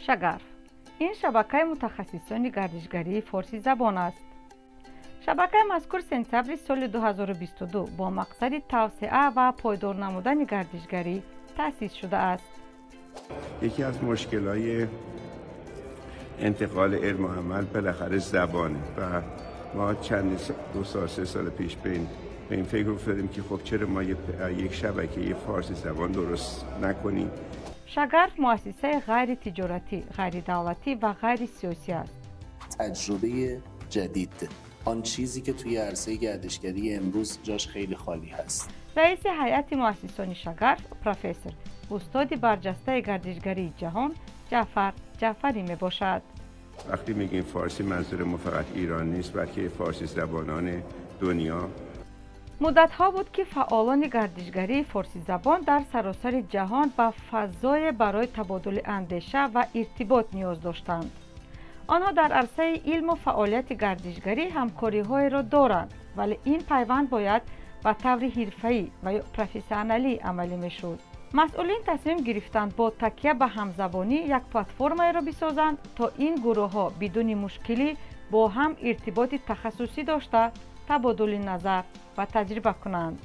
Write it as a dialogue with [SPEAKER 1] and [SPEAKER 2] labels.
[SPEAKER 1] Шагарф ин шабакаи мутахассисони гардишгарии форсизабон аст. Шабакаи мазкур сентябри соли 2022 бо мақсади тавсеа ва пойдор намудани гардишгарӣ таъсис шудааст.
[SPEAKER 2] یکی از مشکلای انتقال علم و عمل بالاخره زبانه و ما چند 2 سال 3 سال پیش به این فکر افتادیم که خب چرا ما یک شبکه فارسی زبان درست نکنیم.
[SPEAKER 1] Шагарф муассисаи ғайритиҷоратӣ, ғайридавлатӣ ва ғайрисиёсӣ аст.
[SPEAKER 3] تجربه جدید، آن چیزی که توی عرصه گردشگری امروز جاش خیلی خالی هست.
[SPEAKER 1] Раиси ҳайати муассисони Шагарф профессор, устоди барҷастаи гардишгарии ҷаҳон Ҷаъфар Ҷаъфарӣ мебошад.
[SPEAKER 2] وقتی میگیم فارسی، منظور ما فقط ایران نیست، بلکه فارسی زبانان دنیا.
[SPEAKER 1] Муддатҳо буд, ки фаъолони гардишгарии форсизабон дар саросари ҷаҳон ба фазое барои табодули андеша ва иртибот ниёз доштанд. Онҳо дар арсаи илму фаъолияти гардишгарӣ ҳамкориҳоеро доранд, вале ин пайванд бояд ба таври ҳирфаӣ ва ё профессионалӣ амалӣ мешуд. Масъулин тасмим гирифтанд, бо такя ба ҳамзабонӣ як платформаеро бисозанд, то ин гурӯҳҳо бидуни мушкилӣ бо ҳам иртиботи тахассусӣ дошта, табодули назар ва таҷриба кунанд.